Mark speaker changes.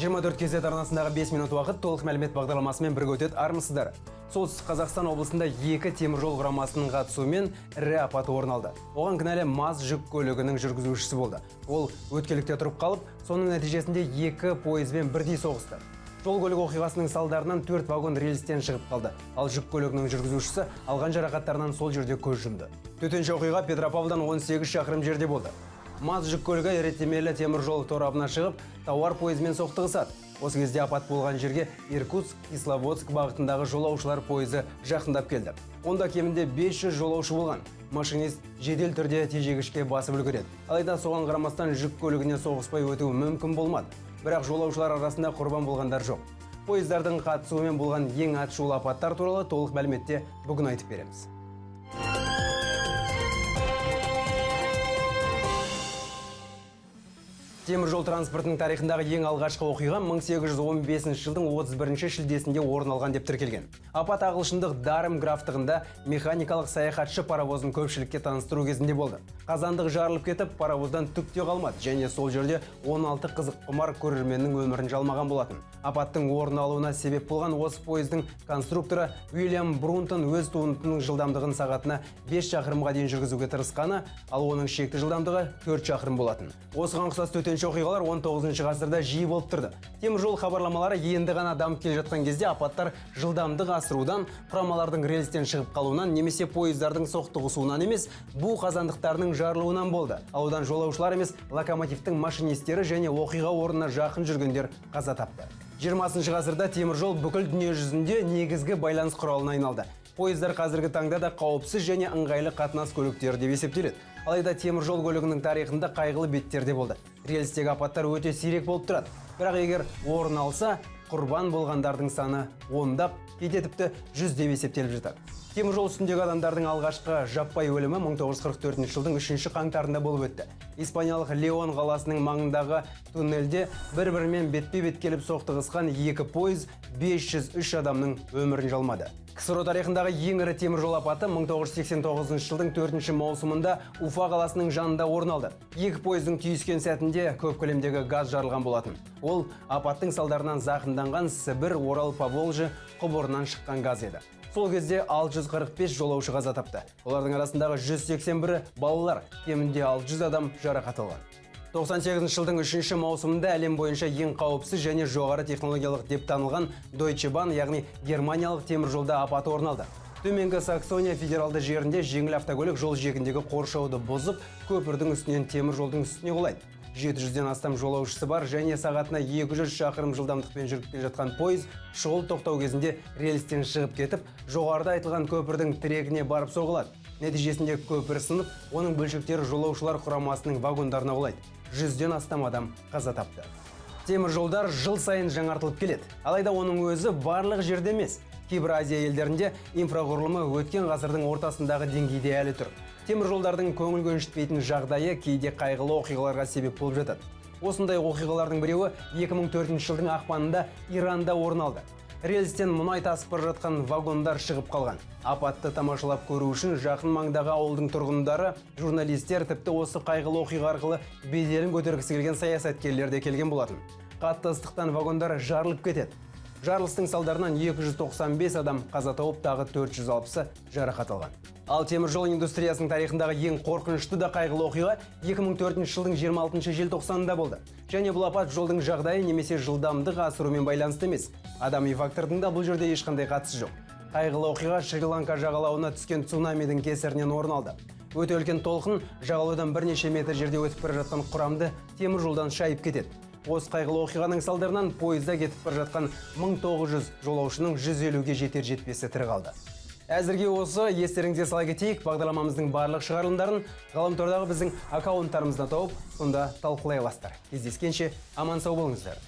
Speaker 1: 24 KZ арнасындағы 5 минут уақыт толық мәлімет бағдарламасымен бірге өтеді. Армысыздар. Солтүстік Қазақстан облысында екі теміржол құрамасының қатысуымен ірі апат орын алды. Оған кінәлі МАЗ жүк көлігінің жүргізушісі болды. Ол өткелікте тұрып қалып, соның нәтижесінде екі пойызбен бірдей соғысты. Жол көлік оқиғасының салдарынан 4 вагон рельстен шығып қалды. Ал жүк көлігінің жүргізушісі алған жарақаттарынан сол жерде көз жұмды. Төтенше оқиға Петропавлдан 18 шақырым жерде болды. МАЗ жүк көлігі реттемелі темір жол торабына шығып, тауар пойызымен соқтығысады. Осы кезде апат болған жерге Иркутск, Кисловодск бағытындағы жолаушылар пойызы жақындап келді. Онда кемінде 500 жолаушы болған. Машинист жедел түрде тежегішке басып үлгереді. Алайда соған қарамастан жүк көлігіне соғыспай өту мүмкін болмады. Бірақ жолаушылар арасында құрбан болғандар жоқ. Пойыздардың қатысуымен болған ең атышулы апаттар туралы толық мәліметте бүгін айтып береміз. Темір жол транспортының тарихындағы ең алғашқы оқиға 1815 жылдың 31 шілдесінде орын алған деп тіркелген. Апат ағылшындық Дарем графтығында механикалық саяхатшы паровозын көпшілікке таныстыру кезінде болды. Қазандық жарылып кетіп, паровоздан түк те қалмады және сол жерде 16 қызыққұмар көрерменнің өмірін жалмаған болатын. Апаттың орын алуына себеп болған осы пойыздың конструкторы Уильям Брунтон өз туындысының жылдамдығын сағатына 5 шақырымға дейін жүргізуге тырысқаны, ал оның шекті жылдамдығы 4 шақырым болатын. Осыған ұқсас төтенше оқиғалар 19 ғасырда жиі болып тұрды. Темір жол хабарламалары енді ғана дамып келе жатқан кезде апаттар жылдамдық асырудан, құрамалардың рельстен шығып қалуынан немесе пойыздардың соқтығысуынан емес, бу қазандықтарының жарылуынан болды. Ал одан жолаушылар емес, локомотивтің машинистері және оқиға орнына жақын жүргендер қаза тапты. 20 ғасырда темір жол бүкіл дүние жүзінде негізгі байланыс құралына айналды. Пойыздар қазіргі таңда да қауіпсіз және ыңғайлы қатынас көліктері деп есептеледі. Алайда темір жол көлігінің тарихында қайғылы беттер де болды. Рельстегі апаттар өте сирек болып тұрады. Бірақ егер орын алса, құрбан болғандардың саны ондап, кейде тіпті жүздеп есептеліп жатады. Темір жол үстіндегі адамдардың алғашқы жаппай өлімі 1944 жылдың 3 қаңтарында болып өтті. Испаниялық Леон қаласының маңындағы туннельде бір-бірімен бетпе-бет келіп соқтығысқан екі пойыз 503 адамның өмірін жалмады. КСРО тарихындағы ең ірі темір жол апаты 1989 жылдың 4 маусымында Уфа қаласының жанында орын алды. Екі пойыздың түйіскен сәтінде көп көлемдегі газ жарылған болатын. Ол апаттың салдарынан зақымданған Сібір, Орал, Поволжье құбырынан шыққан газ еді. Сол кезде 645 жолаушы қаза тапты. Олардың арасындағы 181-і балалар, кемінде 600 адам жарақат алған. 98 жылдың 3 маусымында әлем бойынша ең қауіпсіз және жоғары технологиялық деп танылған Deutsche Bahn, яғни германиялық темір жолда апаты орын алды. Төменгі Саксония федералды жерінде жеңіл автокөлік жол жиегіндегі қоршауды бұзып, көпірдің үстінен темір жолдың үстіне құлайды. 700-ден астам жолаушысы бар және сағатына 200 шақырым жылдамдықпен жүріп келе жатқан пойыз шұғыл тоқтау кезінде рельстен шығып кетіп, жоғарыда айтылған көпірдің тірегіне барып соғылады. Нәтижесінде көпір сынып, оның бөлшектері жолаушылар құрамасының вагондарына құлайды. 100-ден астам адам қаза тапты. Темір жолдар жыл сайын жаңартылып келеді. Алайда оның өзі барлық жерде емес. Кейбір Азия елдерінде инфрақұрылымы өткен ғасырдың ортасындағы деңгейде әлі тұр. Темір жолдардың көңіл көншітпейтін жағдайы кейде қайғылы оқиғаларға себеп болып жатады. Осындай оқиғалардың біреуі 2004 жылдың ақпанында Иранда орын алды. Рельстен мұнай тасып бара жатқан вагондар шығып қалған. Апатты тамашалап көру үшін жақын маңдағы ауылдың тұрғындары, журналистер, тіпті осы қайғылы оқиға арқылы беделін көтергісі келген саясаткерлер де келген болатын. Қатты ыстықтан вагондар жарылып кетеді. Жарылыстың салдарынан 295 адам қаза тауып, тағы 460-ы жарақат алған. Ал темір жол индустриясының тарихындағы ең қорқынышты да қайғылы оқиға 2004 жылдың 26 желтоқсанында болды. Және бұл апат жолдың жағдайы немесе жылдамдық асырумен байланысты емес. Адами фактордың да бұл жерде ешқандай қатысы жоқ. Қайғылы оқиға Шри-Ланка жағалауына түскен цунамидің кесірінен орын алды. Өте үлкен толқын жағалаудан бірнеше метр жерде өтіп бара жатқан құрамды темір жолдан шайып кетеді. Осы қайғылы оқиғаның салдарынан пойызда кетіп бара жатқан 1900 жолаушының 150-ге жетер жетпесі тірі қалды. Әзірге осы, естеріңізге сала кетейік, бағдарламамыздың барлық шығарылымдарын ғаламтордағы біздің аккаунттарымызда тауып, сонда талқылай аласыздар. Кездескенше аман сау болыңыздар.